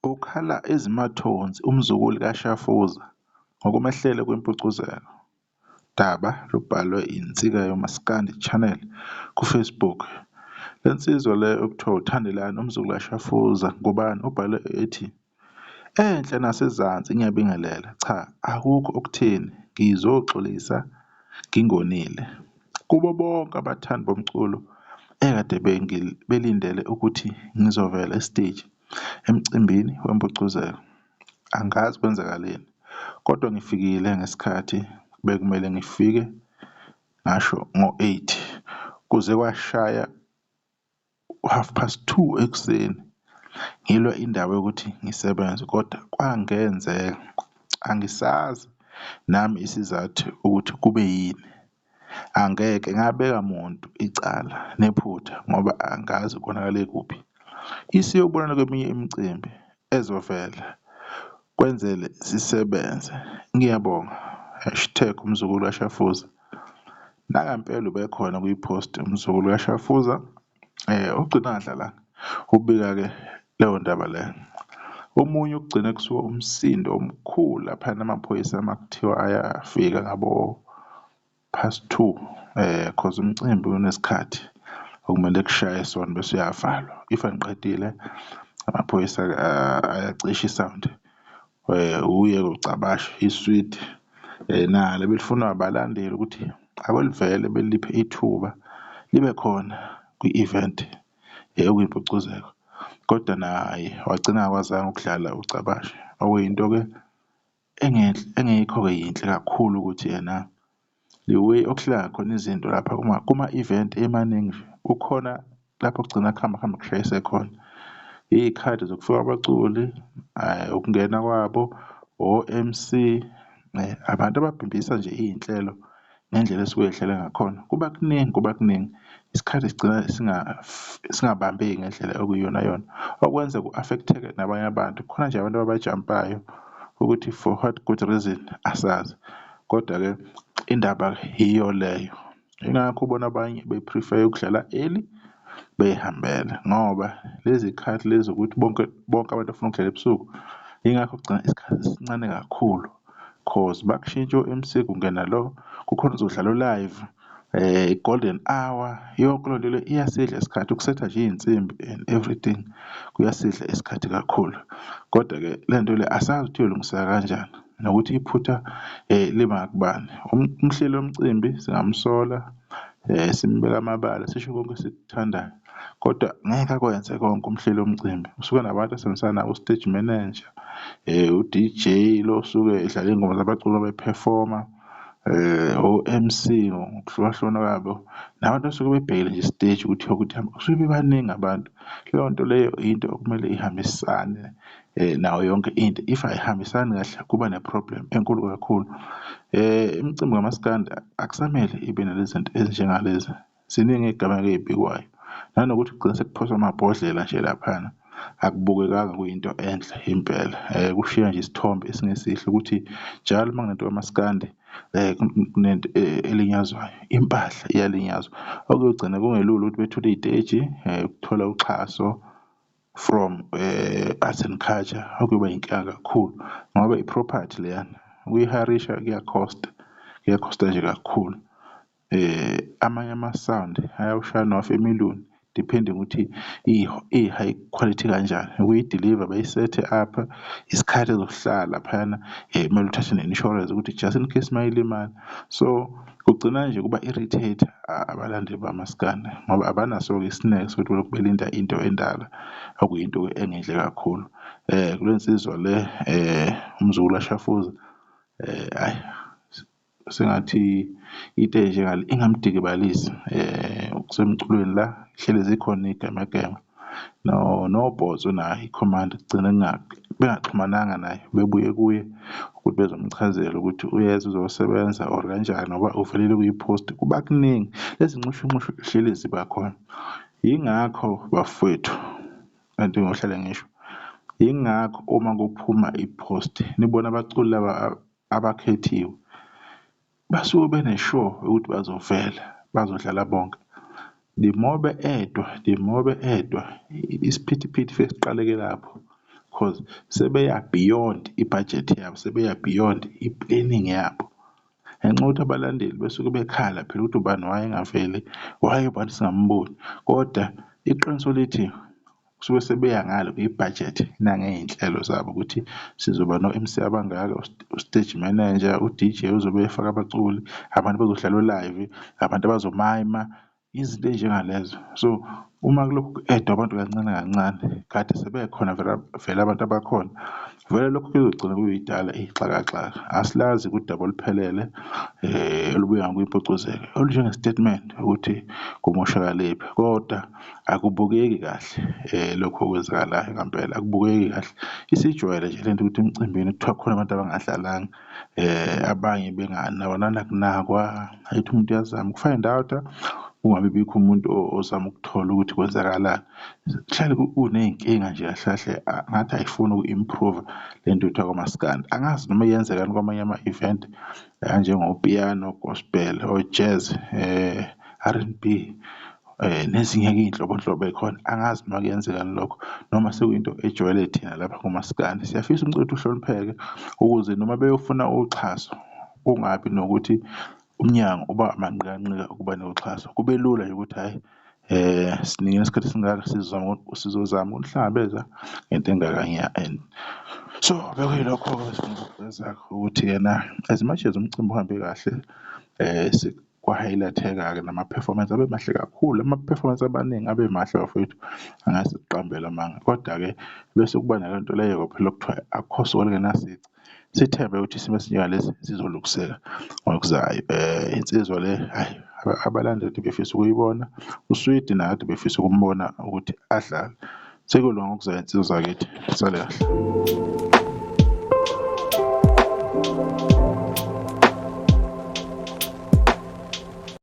Ukhala ezimathonsi umzukulu kaShafuza ngokumehlele kwiMpucuzeko. Daba lubhalwe Insika Yomaskandi Channel kuFacebook. Lensizwa le okuthiwa uThandelani umzukulu kaShafuza Ngubane ubhale ethi, "Enhla nasezansi ngiyabingelela, cha akukho okutheni ngizoxolisa ngingonile. Kubo bonke abathandi bomculo ekade belindele ukuthi ngizovela esiteji emcimbini weMpucuzeko angazi kwenzakaleni kodwa ngifikile ngesikhathi bekumele ngifike ngasho ngo-eight kuze kwashaya u-2:30 ekuseni ngilwa indaba yokuthi ngisebenze kodwa kwangenzeka. Angisazi nami isizathu ukuthi kube yini, angeke ngabeka muntu icala nephutha ngoba angazi konakale kuphi. Isiyobonana kweminye imicimbi ezovela kwenzele sisebenze, ngiyabonga, hashtag umzukulu kaShafuza. Nangampela ubekhona kwi-post umzukulu kaShafuza ugcine engadlalanga ubika-ke leyo ndaba leyo. Omunye okugcine kusuka umsindo omkhulu laphayana amaphoyisa makuthiwa ayafika ngabo-2:30 cause umcimbi unesikhathi okumele kushaye sona bese uyavalwa. If aniqedile amaphoyisa ayacisha i-sound uye-ke uGcabashe iswidi nalo ebelifunwa abalandeli ukuthi akwelivele beliphe ithuba libe khona kwi-event okuyiMpucuzeko kodwa naye wagcina engakwazanga ukudlala uGcabashe. Okuyinto-ke engenhle engekho-ke yinhle kakhulu ukuthi ena the way okuhleleka ngakhona izinto lapha kuma-event emaningi nje kukhona lapho kugcina kuhamba kuhambe kushayise khona. Iy'khathi zokufika kwabaculi, ukungena kwabo, o-MC, abantu ababhimbisa nje iy'nhlelo ngendlela esuke y'hlelwe ngakhona. Kuba kuningi kuba kuningi isikhathi sigcina singabambeki ngendlela okuyiyonayona okwenza ku-affect-eke nabanye abantu. Kukhona nje abantu abajampayo ukuthi for what good reason asazi, kodwa-ke indaba yiyo leyo. Yingakho ubona abanye be-prefer-a ukudlala early bey'hambele ngoba lezi y'khathi lezi zokuthi bonke bonke abantu bafuna ukudlala ebusuku, yingakho kugcina isikhathi sisincane kakhulu cause bakushintsha o-M_C kungena lo, kukhona ozodlala o-live i-golden hour yonke leyo nto leyo iyasidla isikhathi ukusetha nje iy'nsimbi and everything kuyasidla isikhathi kakhulu. Kodwa-ke le nto le asazi ukuthi iyolungiseka kanjani nokuthi iphutha liba ngakubani. Umhleli womcimbi singamsola simbeke amabala sisho konke esikuthandayo kodwa ngeke akwenze konke umhleli womcimbi. Usuke enabantu asebenzisana nabo o-stage manager, u-D_J lo osuke edlala iy'ngoma zabaculi bephefoma, o-M_C ngokuhlukahlukana kwabo, nabantu abasuke bebhekele nje isiteji ukuthi ukuthi kusuke bebaningi abantu. Leyo nto leyo into okumele ihambisane nayo yonke into, if ayihambisani kahle kuba ne-problem enkulu kakhulu. Imicimbi kamaskandi akusamele ibe nalezi zinto ezinjengalezi, ziningi iy'gameko ey'bikwayo nanokuthi kugcina sekuphoswa amabhodlela nje laphayana akubukekanga kuyinto enhle impela. Kushiya nje isithombe esingesihle ukuthi njalo uma kunento kamaskandi kunento elinyazwayo, impahla iyalinyazwa. Okuyogcina kungelula ukuthi bethole iy'teji ukuthola uxhaso from art and culture okuyoba inkinga kakhulu ngoba i-property leyana ukuyiharisha kuyakhosta, kuyakhosta nje kakhulu. Amanye ama-sound ayawushaya no-half a million depending ukuthi i-high quality kanjani. Ukuyidiliva bayisethe up, isikhathi ezohlala laphayana kumele uthathe ne-insurance ukuthi just in case mayilimala. So kugcina nje kuba-irritate abalandeli bamaskandi ngoba abanaso-ke isineke sokuthi belokhu belinda into endala okuyinto engenhle kakhulu. Kule nsizwa le umzukulu kaShafuza hhayi sengathi into enjengale ingamdikibalisi kusemculweni la hlezi zikhona iy'gemegeme noBhozo naye ikhomanda kugcine bengaxhumananga naye bebuye kuye ukuthi bezomchazela ukuthi uyeza uzosebenza or kanjani ngoba uvelele kwi-post kuba kuningi lezi nxushunxushu hleli ziba khona. Yingakho bafowethu kanti ngohlale ngisho, yingakho uma kuphuma i-post nibona abaculi laba abakhethiwe basuke bene-sure ukuthi bazovela bazodlala bonke. The more be-add-wa, the more be-add-wa isiphithiphithi fike siqaleke lapho. Cause sebeya beyond ibhajethi yabo, sebeya beyond i-planning yabo. Ngenxa yokuthi abalandeli besuke bekhala phela ukuthi ubani why engaveli, why ubani singamboni? Koda iqiniso lithi kusuke sebeya ngale kwibhajethi nangey'nhlelo zabo ukuthi sizoba no-MC abangaka, u-stage manager, u-DJ ozobe efake abaculi, abantu abazodlala o-live, abantu abazomayima, izinto ey'njengalezo. So, uma kulokhu ku-add-wa abantu kancane kancane kade sebekhona vele vele abantu abakhona vele lokho kuyogcina kuyidala iy'xakaxaka. Asilazi-ke udaba oluphelele olubuya ngakwimpucuzeko olunjenge-statement ukuthi kumoshakalephi kodwa akubukeki kahle lokhu okwenzakalayo ngampela akubukeki kahle. Isijwayele nje lento ukuthi emcimbini kuthiwa kukhona abantu abangadlalanga abanye benganakwa nanakunakwa, ethi umuntu uyazama uku-find out-a kungabi bikho umuntu ozama ukuthola ukuthi kwenzakalani. Kuhlale kuney'nkinga nje kahle kahle ngathi ayifuni uku-improve-a le ntuthu yakwaMaskandi. Angazi noma iyenzeka yini kwamanye ama-event anjengo-piano gospel, o-jazz, R_N_B nezinye-ke iy'nhlobonhlobo ey'khona. Angazi noma kuyenzeka yini lokho noma sekuyinto ejwayele thina lapha kumaskandi. Siyafisa umculo wethu uhlonipheke ukuze noma beyofuna uxhaso kungabi nokuthi umnyango uba manqikanqika ukuba noxhaso. Kube lula nje ukuthi hhayi sinikeni isikhathi esingaka sizozama ukunihlangabeza ngento engaka nya and so bekuyilokho-ke ebesifuna ukukuveza ukuthi ena as much as umcimbi uhambe kahle kwa-highlight-eka-ke nama-performance abe mahle kakhulu, ama-performance abaningi abe mahle bafowethu angeke sikuqambele amanga. Koda-ke bese kuba nale nto leyo-ke phela okuthiwa akukho suku olungenasici. Sithembe ukuthi isimo esinjengalesi sizolungiseka ngokuzayo. Insizwa le hhayi abalandeli befisa ukuyibona, uSwidi naye kade befisa ukumbona ukuthi adlale. Sekulunga ngokuzayo nsizwa zakithi, nisale kahle.